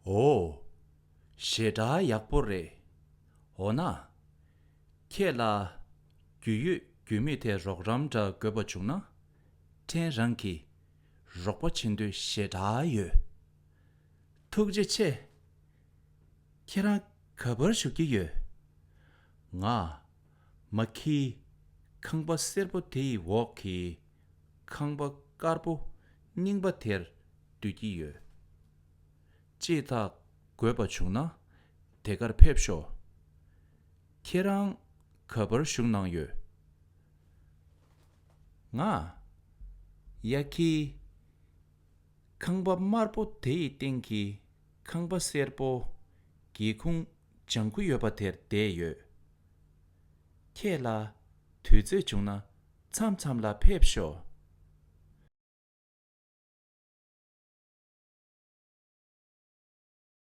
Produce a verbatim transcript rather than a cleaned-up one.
ཨོ། ཞེ་དྲག་ཡག་པོ་རེད། འོ་ན། ཁྱེད་ལ་རྒྱུས་ཡོད་རྒྱུས་མེད་དེ་རོགས་རམ་འདྲ་དགོས་པ་བྱུང་ན། ཕྲན་རང་གིས་རོགས་པ་བྱེད་འདོད་ཞེ་དྲག་ཡོད། ཐུགས་རྗེ་ཆེ། ཁྱེད་རང་ག་པར་བཞུགས་ཀྱི་ཡོད། ང་མ་ཁི་ཁང་པ་སེར་པོ་དེ་ཡི་འོག་གི་ཁང་པ་དཀར་པོ་རྙིང་པ་དེར་སྡོད་ཀྱི་ཡོད། ཅེས་ཐག་དགོས་པ་བྱུང་ན་དེ་གར་ཕེབས་ཤོག། ཁྱེད་རང་ག་པར་བཞུགས་གནང་ཡོད། ང་ཡ་ཁི་ཁང་པ་དམར་པོ་དེ་ཡི་སྟེང་གི་ཁང་པ་སེར་པོ་སྒེའུ་ཁུང་ལྗང་ཁུ་ཡོད་པ་དེར་བསྡད་ཡོད། ཁྱེད་ལ་དུས་ཚོད་བྱུང་ན་མཚམས་མཚམས་ལ་ཕེབས་ཤོག།